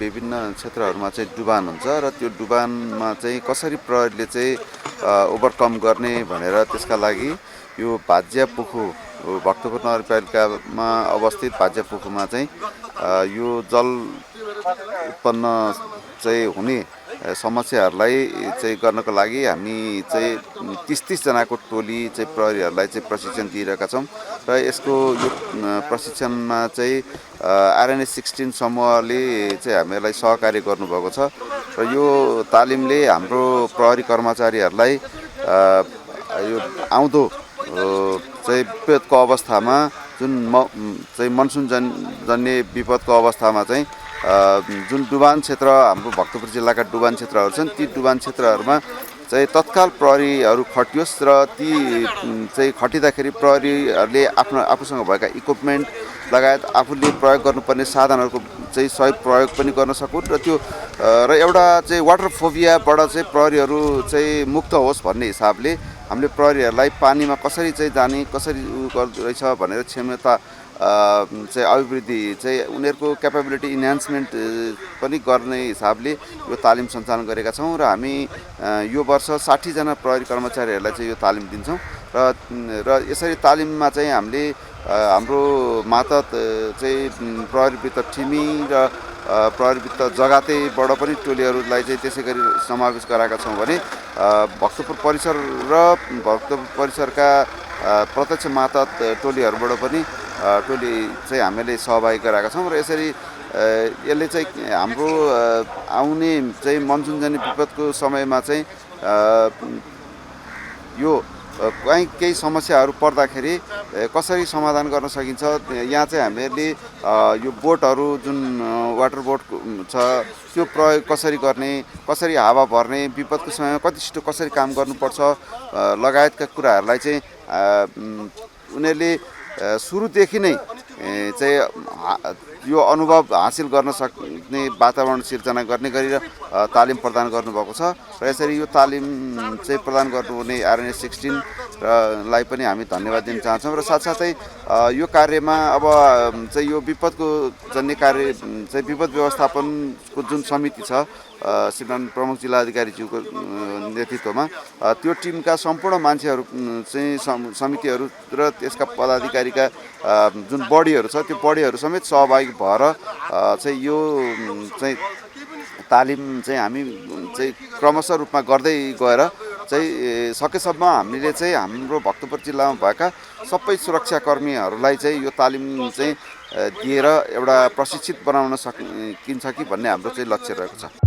विभिन्न क्षेत्रहरूमा चाहिँ डुबान हुन्छ र त्यो डुबानमा चाहिँ कसरी प्रहरीले चाहिँ ओभरकम गर्ने भनेर त्यसका लागि यो भाज्यापुखु भक्तपुर नगरपालिकामा अवस्थित भाज्यापुखुमा चाहिँ यो जल उत्पन्न चाहिँ हुने समस्याहरूलाई चाहिँ गर्नको लागि हामी चाहिँ 30 जनाको टोली चाहिँ प्रहरीहरूलाई चाहिँ प्रशिक्षण दिइरहेका छौँ र यसको यो प्रशिक्षणमा चाहिँ आरएनएस 16 समूहले चाहिँ हामीहरूलाई सहकार्य गर्नुभएको छ र यो तालिमले हाम्रो प्रहरी कर्मचारीहरूलाई यो आउँदो चाहिँ विपदको अवस्थामा जुन चाहिँ मनसुन जन्य विपदको अवस्थामा चाहिँ जुन डुबान क्षेत्र हाम्रो भक्तपुर जिल्लाका डुबान क्षेत्रहरू छन् ती डुबान क्षेत्रहरूमा चाहिँ तत्काल प्रहरीहरू खटियोस् र ती चाहिँ खटिँदाखेरि प्रहरीहरूले आफूसँग भएका इक्विपमेन्ट लगायत आफूले प्रयोग गर्नुपर्ने साधनहरूको चाहिँ सही प्रयोग पनि गर्न सकुन् र त्यो र एउटा चाहिँ वाटर फोबियाबाट चाहिँ प्रहरीहरू चाहिँ मुक्त होस् भन्ने हिसाबले हामीले प्रहरीहरूलाई पानीमा कसरी चाहिँ जाने कसरी रहेछ भनेर क्षमता चाहिँ अभिवृद्धि चाहिँ उनीहरूको क्यापेबिलिटी इन्हान्समेन्ट पनि गर्ने हिसाबले यो तालिम सञ्चालन गरेका छौँ र हामी यो वर्ष 60 जना प्रहरी कर्मचारीहरूलाई चाहिँ यो तालिम दिन्छौँ र यसरी तालिममा चाहिँ हामीले हाम्रो मातहत चाहिँ प्रहरीभित्र ठिमी र प्रहरीभित्र जगातेबाट पनि टोलीहरूलाई चाहिँ त्यसै गरी समावेश गराएका छौँ भने भक्तपुर परिसर र भक्तपुर परिसरका प्रत्यक्ष मातहत टोलीहरूबाट पनि टोली चाहिँ हामीले सहभागी गराएका छौँ र यसरी यसले चाहिँ हाम्रो आउने चाहिँ मनसुनजन्य विपदको समयमा चाहिँ यो केही समस्याहरू पर्दाखेरि कसरी समाधान गर्न सकिन्छ यहाँ चाहिँ हामीहरूले यो बोटहरू जुन वाटर बोट छ त्यो प्रयोग कसरी गर्ने कसरी हावा भर्ने विपदको समयमा कति छिटो कसरी काम गर्नुपर्छ लगायतका कुराहरूलाई चाहिँ उनीहरूले सुरुदेखि नै चाहिँ यो अनुभव हासिल गर्न सक्ने वातावरण सिर्जना गर्ने गरी तालिम प्रदान गर्नुभएको छ र यसरी यो तालिम चाहिँ प्रदान गर्नुहुने आरएनएस 16 लाई पनि हामी धन्यवाद दिन चाहन्छौँ र साथसाथै यो कार्यमा अब चाहिँ यो विपदको जन्य कार्य चाहिँ विपद व्यवस्थापनको जुन समिति छ श्रीमान प्रमुख जिल्ला अधिकारीज्यूको नेतृत्वमा त्यो टिमका सम्पूर्ण मान्छेहरू चाहिँ समितिहरू र त्यसका पदाधिकारीका जुन बडीहरू छ त्यो बडीहरू समेत सहभागी भएर चाहिँ यो चाहिँ तालिम चाहिँ हामी चाहिँ क्रमशः रूपमा गर्दै गएर चाहिँ सकेसम्म हामीले चाहिँ हाम्रो भक्तपुर जिल्लामा भएका सबै सुरक्षाकर्मीहरूलाई चाहिँ यो तालिम चाहिँ दिएर एउटा प्रशिक्षित बनाउन सकिन्छ कि भन्ने हाम्रो चाहिँ लक्ष्य रहेको छ।